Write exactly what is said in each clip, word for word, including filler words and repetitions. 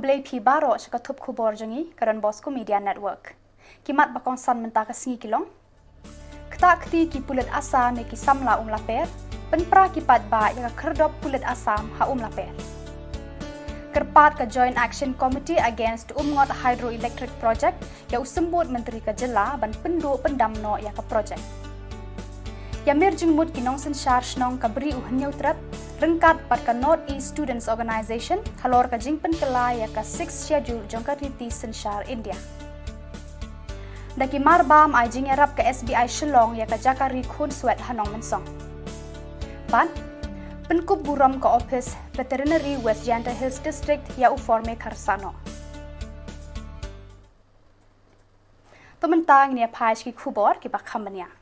Khublei phi baroh sha ka thup khubor jong ngi ka Don Bosco Media Network. Ki mat ba kongsan mynta ka sngi ki long: Ktah kti ki pulit Assam ïa ki samla Umlaper, pynpra ki paidbah ïa ka khyrdop pulit Assam ha Umlaper. Kyrpad ka Joint Action Committee Against Umngot Hydroelectric Project ïa u Symbud Myntri ka jylla ban pynduh pyndam noh ïa ka project. Ïamir jingmut ki nongsynshar shnong ka Bri U Hynñiewtrep ryngkat bad ka North East Students Organisation halor ka jingpynkylla ïa ka Sixth Schedule jong ka riti synshar India. Da ki marbam ai jingïarap ka S B I Shillong ïa ka jaka ri khunswet ha Nongmynsong. Bad pynkup burom ka ophis Veterinary West Jaintia Hills District ïa u Forme Kharsano. To mynta ngin ïa phai sha ki khubor kiba kham bniah.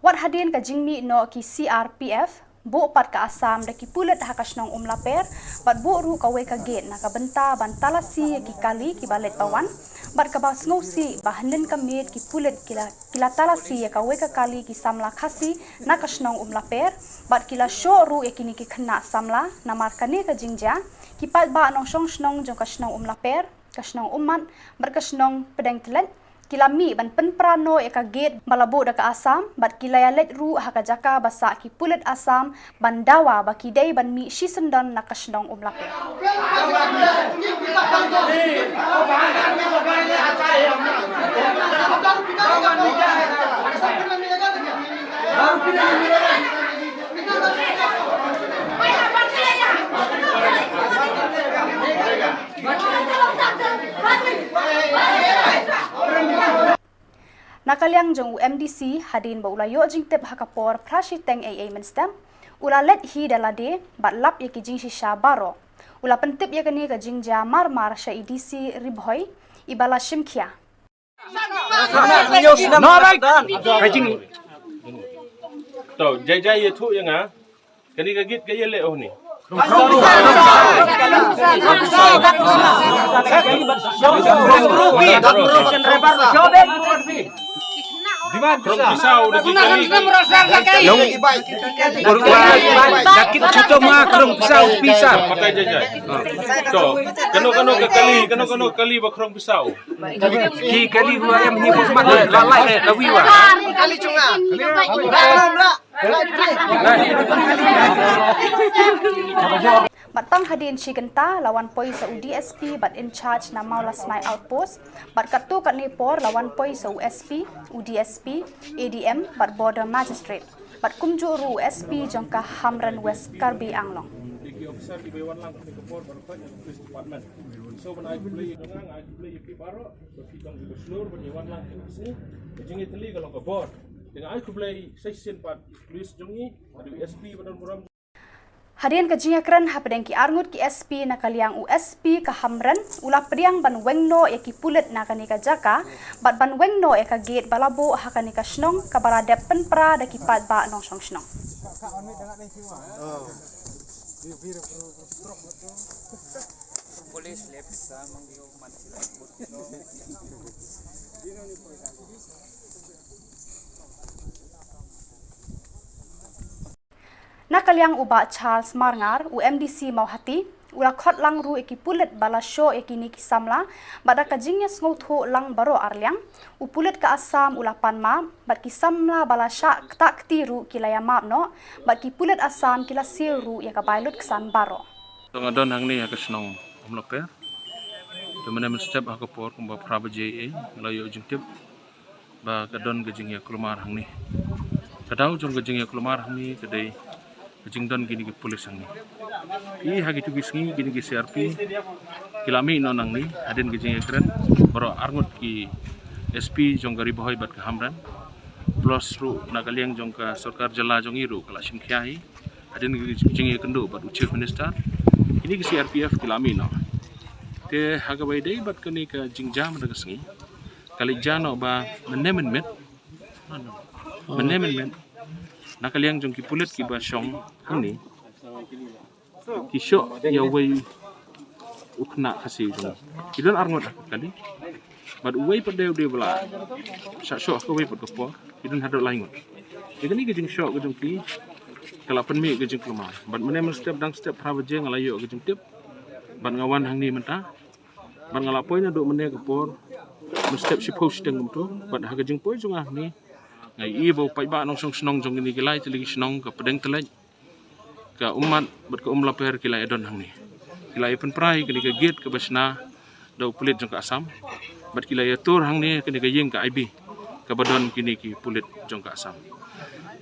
Wat hadien ka jingmih noh ki C R P F, buh pat ka Assam da ki pulit ha ka shnong Umlaper bad buh ruh kawei ka gate na ka bynta ban talasi ïa ki kali kiba leit ba wan, bad kaba sngewsih ba hynnin ka miet ki pulit ki la, ki la talasi ïa kawei ka kali ki samla Khasi na ka shnong Umlaper, bad ki la shoh ruh ïa kine ki khynnah samla. Namar kane ka jingjia, ki paidbah nongshong shnong jong ka shnong Umlaper, ka shnong Ummat bad ka shnong Pdeng Tlet ki la mih ban pynpra noh ïa ka gate ba la buh da ka Assam, bad ki la ïaleit ruh ha ka jaka ba sah ki pulit Assam ban dawa ba ki dei ban mih shisyndon na ka shnong Umlaper. Na ka liang jong u M D C, hadien ba u la ïoh jingtip ha ka por phra shiteng eiei mynstep, u la leit hi da lade bad lap ïa ki jingshisha baroh. U la pyntip ïa kane ka jingjia marmar sha i D C Ri Bhoi, iba la shim khia. To, jai jai ïathuh ïa nga. Kane ka gate ka ïaleh oh ni. Krong Pisaw da ki kali. Nong, da kit chuto ma Krong Pisaw, Pisaw. Pakai jai jai. To, kano kano ka kali, kano kano ka kali ba Krong Pisaw. Ki kali wa em hi bus mat la la eh la wi wa. Bad tang hadien shi kynta la wan poi sa u D S P bad in charge na Mawlasnai Outpost, bad katto katne por la wan poi sa u S P, u D S P, A D M bad Border Magistrate, bad kumjuh ruh u S P jong ka Hamren West Karbi Anglong. Ki officer kiba wan lang kane ka por ban peit na ka police department. So ban ai khublei ïa nga, nga ai khublei ïa phi baroh ba phi tang kiba shlur ban ïa wan lang kane ka sngi. Ka jingïatylli ka long ka bor. Te nga ai khublei sa shisien pat ïa ka police jong ngi, bad u S P ba don burom. Hadien ka jingïakren hapdeng ki arngut ki S P, na ka liang u S P ka Hamren u la pdiang ban weng noh ïa ki pulit na kane ka jaka, bad ban weng noh ïa ka gate ba la buh ha kane ka shnong kaba la dep pynpra da ki paidbah nongshong shnong. Na ka liang u Bah Charles Marngar, u M D C Mawhati, u la khot lang ruh ïa ki pulit ba la shoh ïa kine ki samla, bad da ka jingïasngewthuh lang baroh arliang, u pulit ka Assam u la pan map, bad ki samla ba la shah ktah kti ruh ki la ïamap noh, bad ki pulit Assam ki la siew ruh ïa ka bai lutksan baroh. To nga don hangne ha ka shnong Umlaper. Te mynne mynstep ha ka por kumba phra baje ei, nga la ïoh jingtip ba ka don ka jingïakulmar hangne. Ka daw jong ka jingïakulmar hangne ka dei ka jingdon kine ki pulit hangne. Te ha kitu ki sngi kine ki C R P ki la mih noh nangne, hadien ka jingïakren baroh arngut ki S P jong ka Ri Bhoi bad ka Hamren. Plus ruh na ka liang jong ka sorkar jylla jong ngi ruh ka la shim khia hi. Hadien ka jingïakynduh bad u Chief Minister, kine ki C R P F ki la mih noh. Te ha kaba ïadei bad kane ka jingjia mynta ka sngi, ka leit jia noh ba mynne mynmiet, mynne mynmiet, na ka liang jong ki pulit kiba shong hangne, ki shoh ïa uwei u khynnah Khasi jong ngi. Ki don arngut ha ka kali. Bad uwei pat de u dei ba la shah shoh ha kawei pat ka por. Ki don haduh lai ngut. Ïa kane ka jingshoh ka jong ki ka la pynmih ka jingkulmar. Bad mynne mynstep dang step phra baje nga la ïoh ka jingtip Bad nga wan hangne mynta, bad nga la poi naduh mynne ka por mynstep shiphew shiteng kumto. Bad ha ka jingpoi jong nga hangne, nga ïohi ba u paidbah nongshong shnong jong kine ki lai tylli ki shnong, ka Pdeng Tylliej, ka Ummat bad ka Umlaper, ki la ïadon hangne. Ki la ïa pynpra ïa kane ka gate kaba shna da u pulit jong ka Assam, bad ki la ïatur hangne kane ka ïing ka I B kaba don kine ki pulit jong ka Assam.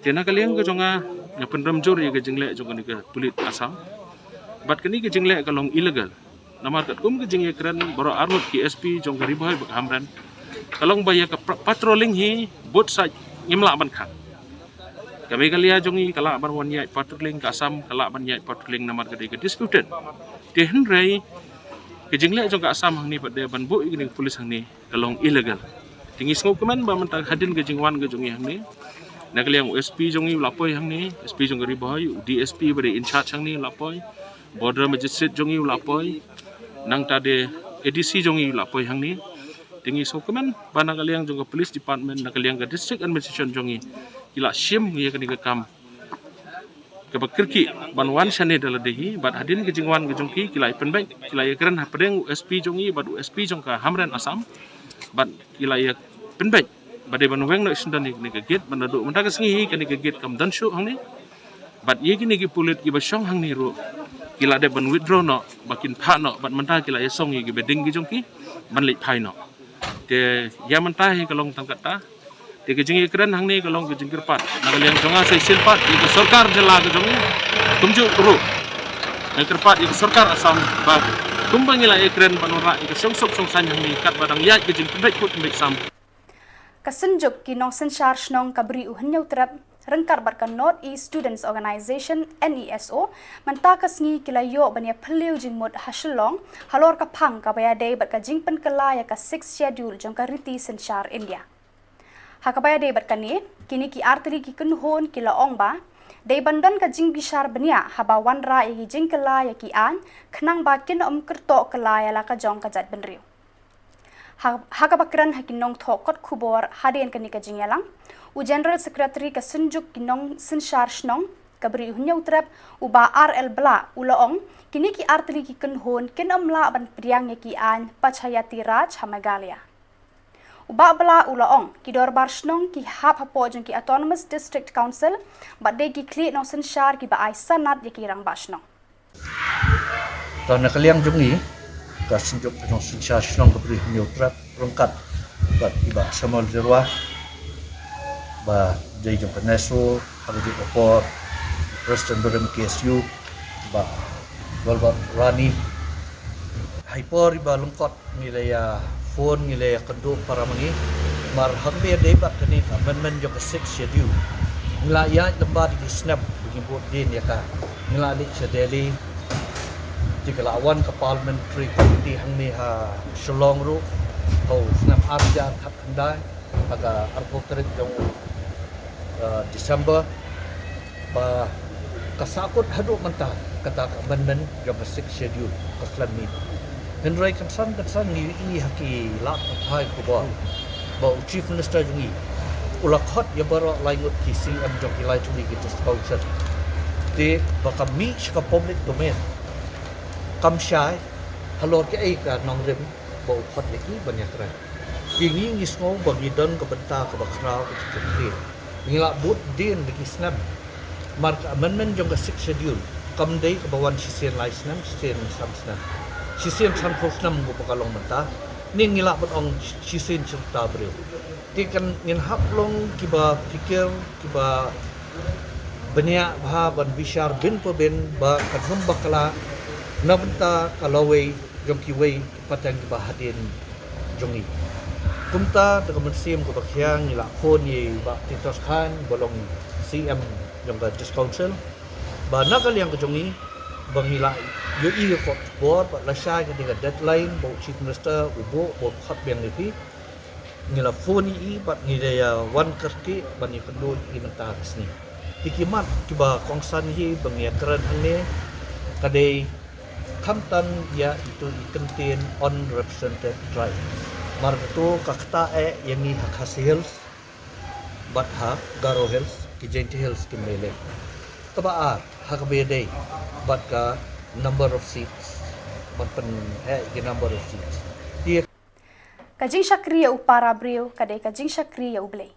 Te na ka liang ka jong nga, nga pynrem jur ïa ka jingleh jong kane ka pulit Assam, bad kane ka jingleh ka long illegal. Namar katkum ka jingïakren baroh arngut ki S P jong ka Ri Bhoi bad ka Hamren, ka long ba ïa ka pra-, patrolling hi bad sa ngim lah ban khang. Ka Meghalaya jong ngi ka lah ban wan ïaid patrolling, ka Assam ka lah ban ïaid patrolling namar ka dei ka disputed. Te hynrei ka jingleh jong ka Assam hangne pat de ban buh ïa kane ka pulit hangne ka long illegal. Te ngi sngewkmen ba mynta hadien ka jingwan ka jong ngi hangne, na ka liang u S P jong ngi u la poi hangne, S P jong ka Ri Bhoi, u D S P ba dei in charge hangne u la poi, Border Magistrate jong ngi u la poi, nangta de A D C jong ngi u la poi hangne. Te ngi sngewkmen ba na ka liang jong ka Police Department, na ka liang ka District Administration jong ngi, ki la shim ïa kane ka kam kaba kyrkieh ban wan shane da lade hi, bad hadien ka jingwan ka jong ki, ki la ïa pynbeit, ki la ïakren hapdeng u S P jong ngi bad u S P jong ka Hamren Assam, bad ki la ïa pynbeit ba dei ban weng noh shisyndon ïa kane ka gate, bad naduh mynta ka sngi hi kane ka gate kam don shuh hangne. Bad ïa kine ki pulit kiba shong hangne ruh ki la dep ban withdraw noh, ba kin phah noh, bad mynta ki la ïa song ïa ki bedding ki jong ki ban leit phai noh. Te ïa mynta hi ka long tang katta. Te ka jingïakren hangne ka long ka jingkyrpad na ka liang jong nga sa shisien pat ïa ka sorkar jylla ka jong ngi, kumjuh ruh nga kyrpad ïa ka sorkar Assam ba kumba ngi la ïakren ban wanrah ïa ka shongsuk shongsaiñ hangne katba dang ïaid ka jingpynbeit kut pynbeit sam. Ka Synjuk ki Nongsynshar Shnong ka Bri u Hynñiewtrep ryngkat bad ka North East Students Organisation, N E S O, mynta ka sngi ki la ïoh ban ïa phylliew jingmut ha Shillong halor ka phang kaba ïadei bad ka jingpynkylla ïa ka Sixth Schedule jong ka Riti Synshar India. Ha kaba ïadei bad kane, kine ki artylli ki kynhun ki la ong ba dei ban don ka jingbishar bniah haba wanrah ïa ki jingkylla ïa ki aiñ, khnang ba kin ym kyrtoh kylla ïa la ka jong ka jaitbynriew. Ha, ha kaba kren ha ki nongthoh kot khubor hadien kane ka jingïalang, u General Secretary ka Synjuk ki Nongsynshar Shnong ka Bri u Hynñiewtrep, u Bah R L Blah, u la ong kine ki artylli ki kynhun kin ym lah ban pdiang ïa ki aiñ Panchayati Raj ha Meghalaya. U Bah Blah u la ong ki dorbar shnong ki hap hapoh jong ki Autonomous District Council bad dei ki khlieh nongsynshar kiba ai sanad ïa ki rangbah shnong. Te na ka liang jong ngi, ka Synjuk ka Nongsynshar Shnong ka Bri u Hynñiewtrep ryngkat bad i Bah Samuel Jyrwa ba dei jong ka NESO, ha kajuh ka por President barim K S U, Bah Walbert Rani. Ha i por iba lyngkot ngi la ïa phone, ngi la ïa kynduh para ma ngi. Namar haba ïadei bad kane ka amendment jong ka Sixth Schedule, ngi la ïaid lem bad ki snem ba ngi bud dien ïa ka. Ngi la leit sha Delhi. Te ka la wan ka Parliamentary Committee hangne ha Shillong ruh ha u snem ar hajar khatkhyndai, ha ka arphew tarik jong u, uh, December. Ba ka sahkut haduh mynta kata ka amendment jong ka Sixth Schedule ka khlem mih. Hynrei kynsan kynsan ngi ïohi ha ki lad pathai khubor ba u Chief Minister jong ngi u la khot ïa baroh lai ngut ki C M jong ki lai tylli ki District Council. Te ba ka mih sha ka public domain, kam shai halor kaei ka nongrim ba u khot ïa ki ban ïakren. Te ngi ngi sngew ba ngi don ka bynta kaba khraw ka jingkyrkhu. Ngi la bud dien da ki snem. Namar ka amendment jong ka Sixth Schedule kam dei kaba wan shisien lai snem, shisien san snem, shisien sanphew snem kumba ka long mynta. Ngi ngi lah ban ong shisien shi rta briew. Te kan ngin hap long kiba phikir, kiba bniah bha, ban bishar bin pa bin ba kan ym bakla na bynta ka lawei jong kiwei ki pateng kiba hadien jong ngi. Kumta da ka mynsiem kaba khia ngi la phone ïa i Bah Titos Chyne ba long C M jong ka District Council, ba na ka liang ka jong ngi ba ngi la ïohi ïa ka khubor ba lashai ka dei ka deadline ba u Chief Minister u buh ba u khot biang ïa phi. Ngi la phone ïa i bad ngi la ïa wan kyrkieh ban ïakynduh ïa i mynta ka sngi. Te ki mat kiba kongsan hi ba ngi ïakren hangne ka dei khamtam ïa itu i kyntien unrepresented tribe. Namar katu ka ktah eh ïa ngi ha Khasi Hills bad ha Garo Hills, ki Jaintia Hills kim lei lei. Kaba ar, ha kaba ïadei bad ka number of seats. ban pynheh ïa ki number of seats. Te ka jingshakri ïa u para briew ka dei ka jingshakri ïa u Blei.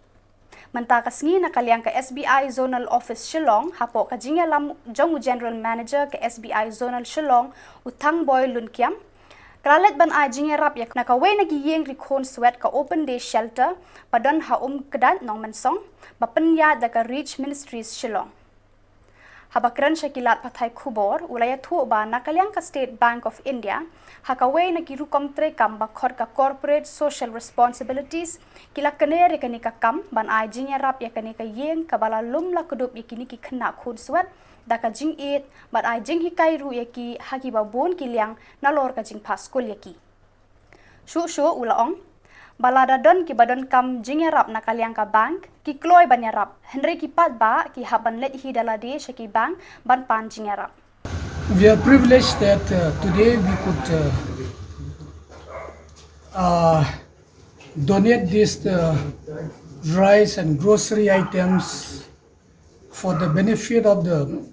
Mynta ka sngi na ka liang ka S B I Zonal Office Shillong, hapoh ka jingïalam jong u General Manager ka S B I Zonal Shillong, u Thangboi Lunkiam, ka la leit ban ai jingïarap ïa na kawei na ki ïing ri khun swet ka Open Day Shelter ba don ha Umkdait, Nongmensong, ba pynïaid da ka Reach Ministries Shillong. Haba kren sha ki lad pathai khubor, u la ïathuh ba na ka liang ka State Bank of India, ha kawei na ki rukom treikam ba khot ka Corporate Social Responsibilities, ki la kner ïa kane ka kam ban ai jingïarap ïa kane ka ïing kaba la lum la kdup ïa kine ki khynnah khun swet da ka jingïeit, bad ai jinghikai ruh ïa ki ha kiba bun ki liang nalor ka jingphah skul ïa ki. Shuh shuh u la ong ba lada don kiba donkam jingïarap na ka liang ka bank, ki kloi ban ïarap, hynrei ki paidbah ki hap ban leit hi da lade sha ki bank ban pan jingïarap. We are privileged that uh, today we could uh, uh, donate this uh, rice and grocery items for the benefit of the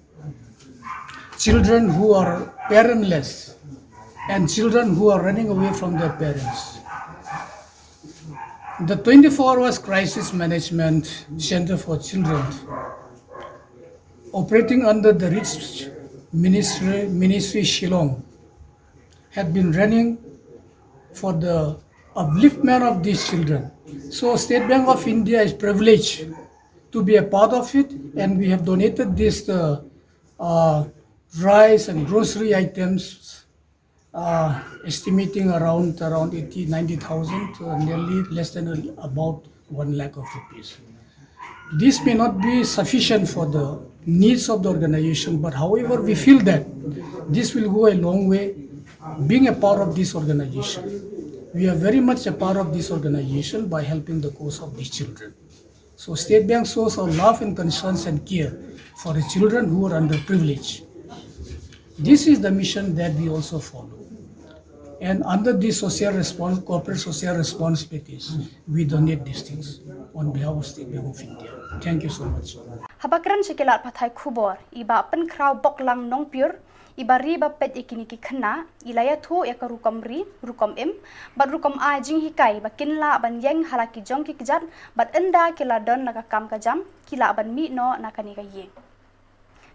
children who are parentless and children who are running away from their parents. The twenty-four hours crisis management center for children, operating under the Reach Ministry, Ministry Shillong, had been running for the upliftment of these children. So State Bank of India is privileged to be a part of it, and we have donated this uh, uh, rice and grocery items, uh, estimating around around eighty, ninety thousand, uh, nearly less than a, about one lakh of rupees. This may not be sufficient for the needs of the organization, but however, we feel that this will go a long way being a part of this organization. We are very much a part of this organization by helping the cause of these children. So State Bank shows our love and concerns and care for the children who are underprivileged. This is the mission that we also follow. And under this social response, corporate social responsibilities, we donate these things on behalf of State Bank of India. Thank you so much. Haba kren sha ki lad pathai khubor, i Bah Pynkhraw Boklang Nongpyur, i ba ri ba peit ïa kine ki khynnah, i la ïathuh ïa ka rukom ri, rukom im, bad rukom ai jinghikai ba kin lah ban ïeng ha la ki jong ki kjat, bad ynda ki la don la ka kam ka jam, ki lah ban mih noh na kane ka ïing.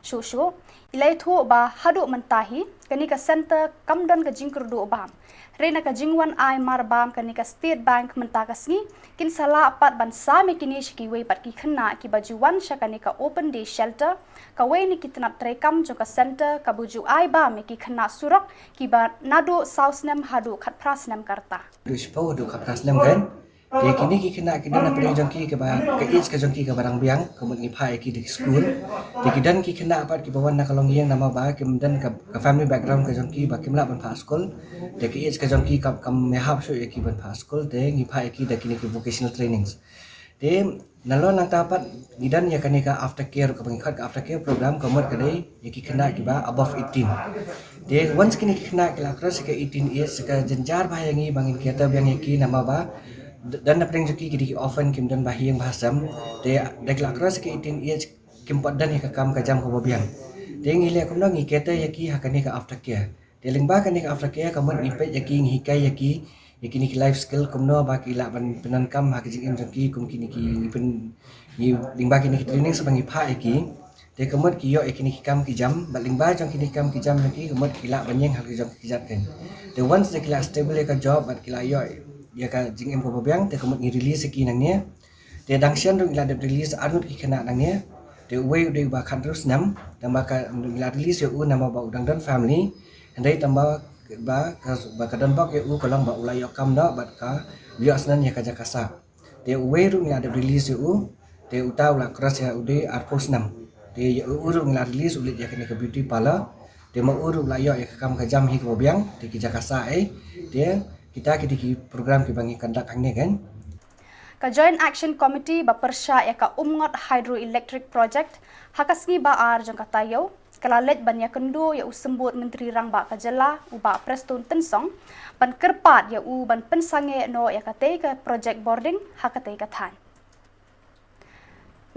Shuh shuh, i la ïathuh ba haduh mynta hi, kane ka center kam don ka jingkyrduh bam. Hynrei na ka jingwan ai marbam kane ka State Bank mynta ka sngi, kin sa lah pat ban sam ïa kine sha kiwei pat ki khynnah kiba ju wan sha kane ka Open Day Shelter, kawei na ki tnat treikam jong ka center kaba ju ai bam ïa ki khynnah surok kiba naduh saw snem haduh khatphra snem ka rta. Duh shiphew haduh khatphra snem kan. Te kine ki khynnah ki don na pdeng jong ki kaba, ka age ka jong ki kaba dang biang, ka mut ngi phah ïa ki da ki skul. Te ki don ki khynnah pat kiba wan na ka longïing namar ba kim don ka, ka family background ka jong ki ba kim lah ban phah skul. Te ka age ka jong ki kam, kam ïahap shuh ïa ki ban phah skul, te ngi phah ïa ki da kine ki vocational trainings. Te nalor nangta pat ngi don ïa kane ka aftercare, kaba ngi khot ka aftercare program, ka mut ka dei ïa ki khynnah kiba above eighteen. Te once kine ki khynnah ki la cross ïa ka eighteen age, ka jynjar bha ïa ngi ba ngin cater biang ïa ki namar ba d-, don na pdeng jong ki ki dei ki orphan, kim don ba ha ïing ba ha sem. Te da ki la cross ïa ka eighteen age kim pat don ïa ka kam ka jam kaba biang. Te ngi leh kumno, ngi cater ïa ki ha kane ka aftercare. Te lyngba kane ka aftercare ka mut ngi peit ïa ki, ngi hikai ïa ki ïa kine ki life skill, kumno ba ki lah ban pyndonkam ha ka jingim jong ki, kum kine ki, ngi pyn, ngi, lyngba kine ki training sa ba ngi phah ïa ki. Te ka mut ki ïoh ïa kine ki kam ki jam, bad lyngba jong kine ki kam ki jam jong ki, ka mut ki lah ban ïeng ha la ki jong ki kjat kan. Te once da ki lah stable ïa ka job bad ki lah ïoh ïa ka jingim kaba biang, te ka mut ngi release ïa ki nangne. Te dang shen ruh ngi la dep release arngut ki khynnah nangne. Te uwei u dei uba khathynriew snem, tangba ka, ngi la release ïa u namar ba u dang don family. Hynrei tangba ba ka, ba ka donbok ïa u ka long ba u la ïoh kam noh bad ka ïoh snem ïa ka jaka sah. Te uwei ruh ngi la dep release ïa u, te uta u la cross ïa u dei arphew snem. Te ïa u ruh ngi la release, u leit ïa kane ka beauty parlour. Te ma u ruh u la ïoh ïa ka kam ka jam hi kaba biang, te ki jaka sah ei. Te kita ki dei ki program kiba ngi conduct hangne kan. Ka Joint Action Committee ba pyrshah ïa ka Umngot Hydroelectric Project, ha ka sngi ba ar jong ka taïew, ka la leit ban ïakynduh ïa u Symbud Myntri Rangbah ka jylla, u Bah Prestone Tynsong, ban kyrpad ïa u ban pynsangeh noh ïa katei ka project bording ha katei ka thaiñ.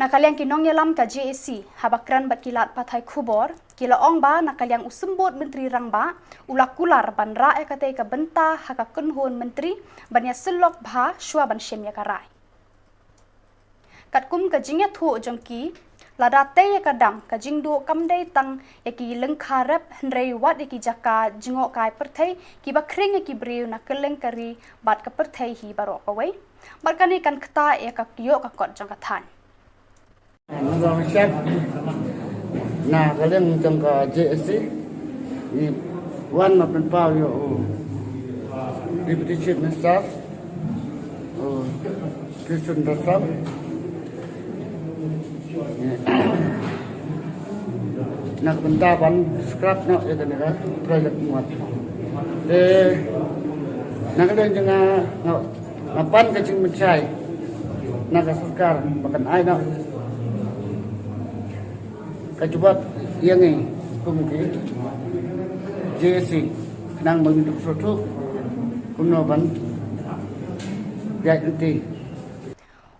Na ka liang ki nongïalam ka J A C, haba kren bad ki lad pathai khubor, ki la ong ba na ka liang u symbud Myntri Rangbah u la kular ban rah ïa katei ka bynta ha ka kynhun myntri ban ïasyllok bha shuwa ban shim ïa ka rai. Katkum ka jingïathuh jong ki, lada tei ïa ka dam, ka jingduh kam dei tang ïa ki lyngkha rep, hynrei wat ïa ki jaka jngohkai pyrthei kiba khring ïa ki briew na kylleng ka ri bad ka pyrthei hi baroh kawei. Bad kane kan ktah ïa ka ïoh ka kot jong ka thaiñ. Na ka liang jong ka J A C, ngi wan ban pynpaw ïa u Deputy Chief Minister, u Prestone Tynsong, na ka bynta ban scrap noh ïa kane ka project mut. Te na ka liang jong nga, nga, nga pan ka jingpynshai na ka sorkar ba kan ai noh ka jubab ïa ngi kum ki J A C, nang ba ngin ïoh sngewthuh kumno ban ïaid lynti.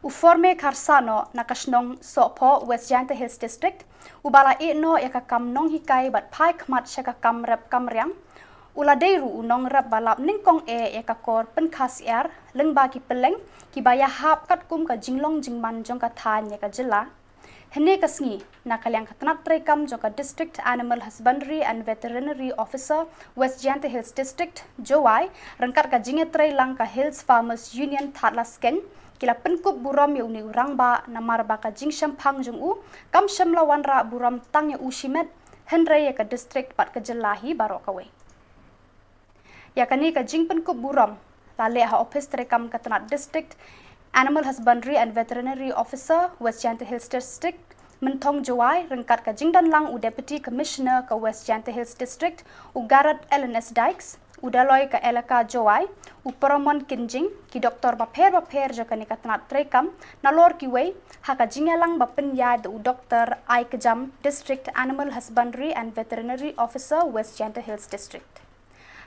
U Forme Kharsano na ka shnong Sohphoh, West Jaintia Hills District, uba la ïeh noh ïa ka kam nonghikai bad phai khmat sha ka kam rep kam riang, u la dei ruh u nongrep ba lap nyngkong eh ïa ka kor pynkha syiar lyngba ki pylleng kiba ïahap katkum ka jinglong jingman jong ka thaiñ ïa ka jylla. Hynne ka sngi, na ka liang ka tnat treikam jong ka District Animal Husbandry and Veterinary Officer, West Jaintia Hills District, Jowai, ryngkat ka jingïatreilang ka Hills Farmers Union Thadlaskein, ki la pynkup burom ïa une u rangbah namar ba ka jingshemphang jong u kam shym la wanrah burom tang ïa u shimet, hynrei ïa ka district bad ka jylla hi baroh kawei. Ïa kane ka jingpynkup burom la leh ha ophis treikam ka tnat District Animal Husbandry and Veterinary Officer, West Jaintia Hills District, Mynthong, Jowai, ryngkat ka jingdonlang u Deputy Commissioner ka West Jaintia Hills District, u Garod L N S Dykes, u Daloi ka Elaka Jowai, u Poromon Kynjing, ki doktor bapher bapher jong kane ka tnat treikam, nalor kiwei, ha ka jingïalang ba pynïaid da u Doktor Aikjam, District Animal Husbandry and Veterinary Officer, West Jaintia Hills District.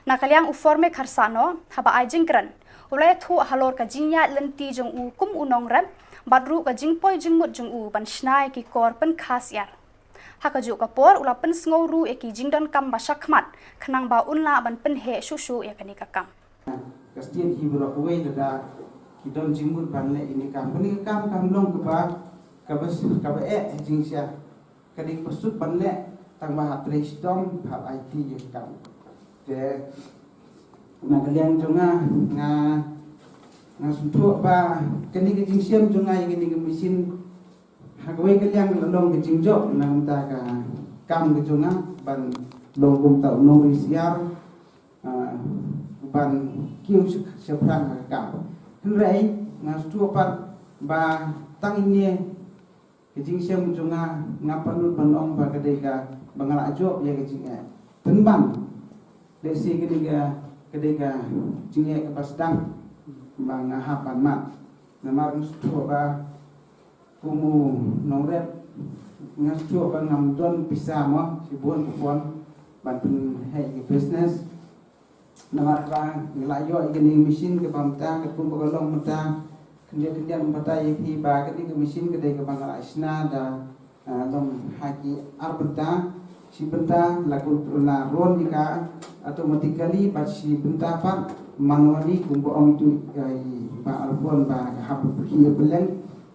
Na ka liang u Forme Kharsano, haba ai jingkren, u la ïathuh halor ka jingïaid lynti jong u kum u nongrep, bad ruh ka jingpoi jingmut jong u ban shna ïa ki kor pynkha syiar. Ha kajuh ka por, u la pynsngew ruh ïa ki jingdonkam ba shakhmat, khnang ba un lah ban pynheh shuh shuh ïa kane ka kam. Ka state hi baroh kawei lada ki don jingmut ban leh ïa kane ka kam. Kane ka kam kam long kaba, kaba, kaba eh jingshisha. Ka dei kaba suk ban leh, tang ba hap trei shitom, hap aiti ïa ka kam. Te, na ka liang jong nga, nga, nga sngewthuh ba kane ka jingshem jong nga ïa kane ka machine, ha kawei ka liang la long ka jingjop na ka bynta ka kam ka jong nga, ban long kum uta u nongri syiar, ah, ban kiew sha, shaphrang ha ka kam. Hynrei, nga sngewthuh pat ba tang ine ka jingshem jong nga, ngam pat nud ban ong ba ka dei kaba nga la jop ïa ka jingeh. Pynban, lehse ka dei ka, ka dei ka jingeh kaba sdang ba nga hap ban mad. Namar nga sngewthuh ba kum u nongrep, nga sngewthuh ba ngam don pisa mo, shibun ka fund ban pynheh ïa ka business. Namar ba ngi la ïoh ïa kane ka machine kaba mynta, katkum ba ka long mynta, khyndiat khyndiat mynta ïa phi ba kane ka machine ka dei kaba nga la shna da, ah, long ha ki ar bynta, shi bynta la control, la run ïa ka automatically, bad shi bynta pat manually, kumba ong ïa u, eh, i Bah Alfon ba ka hap pyrkhi ïa pylleng.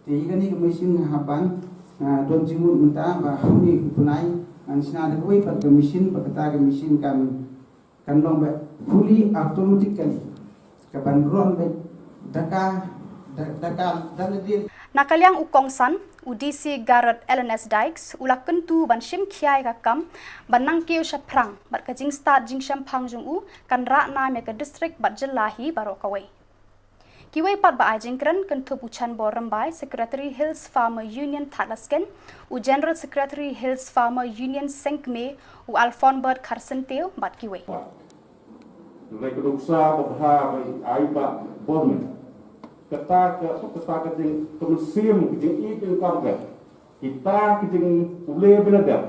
Te ïa kane ka machine nga hap ban, ah, don jingmut mynta ba ha une u bnai ngan shna da kawei pat ka machine, ba kata ka machine kan kan long ba fully automatically, ka ban run ba da ka, da, da ka, da lade. Na ka liang u kongsan, u D C Garod L N S Dykes, u la kyntu ban shim khia ïa ka kam, ban nang kiew shaphrang, bad ka jingstad jingshemphang jong u, kan rah nam ïa ka district bad jylla hi baroh kawei. Kiwei pat ba ai jingkren, kynthup u Chanbor Rymbai, Secretary Hills Farmer Union Thadlaskein, u General Secretary Hills Farmer Union Sengkmie, u Alfonbert Kharsyntiew, bad kiwei. Hynrei ka nuksa ba bha ba ai ba bor me. Kata ka, kata ka jing, ka mynsiem, ka jingïeit jingkam ka. Kita ka jingpule ba la dep.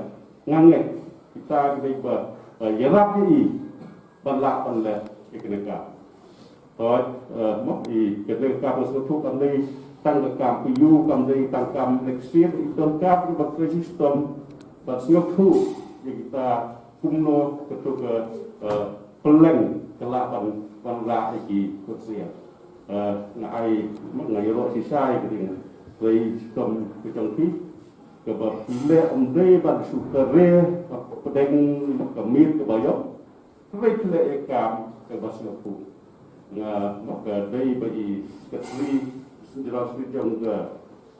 Nga ngeit. Kita ka dei ba, eh, ïarap ïa i ban lah ban leh ïa kane ka. Toh, eh, mo, i kane ka ba sngewthuh kam dei Tang ka kam pynïoh kam dei tang kam leh ksiar, i donkar ba trei shitom ban sngewthuh ïa kita kumno kato ka, eh, pylleng ka lah ban, ban rah ïa ki kot ksiar. Eh, nga ai, nga ïaroh shisha ïa ka ding trei shitom ka jong phi kaba phi leh ym dei ban shu kare ka pdeng ka miet kaba ïong. Hynrei phi leh ïa ka kam kaba sngewthuh. Nga, nga ka dei ba i Secretary General Secretary jong ka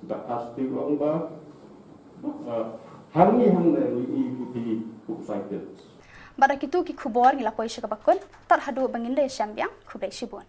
Dak Asti ong ba, ah, hangne hangne ngi i ki, ki excited. Bad da kitu ki khubor ngi la poi sha kaba kut, tad haduh ba ngin da ïashem biang, khublei shibun.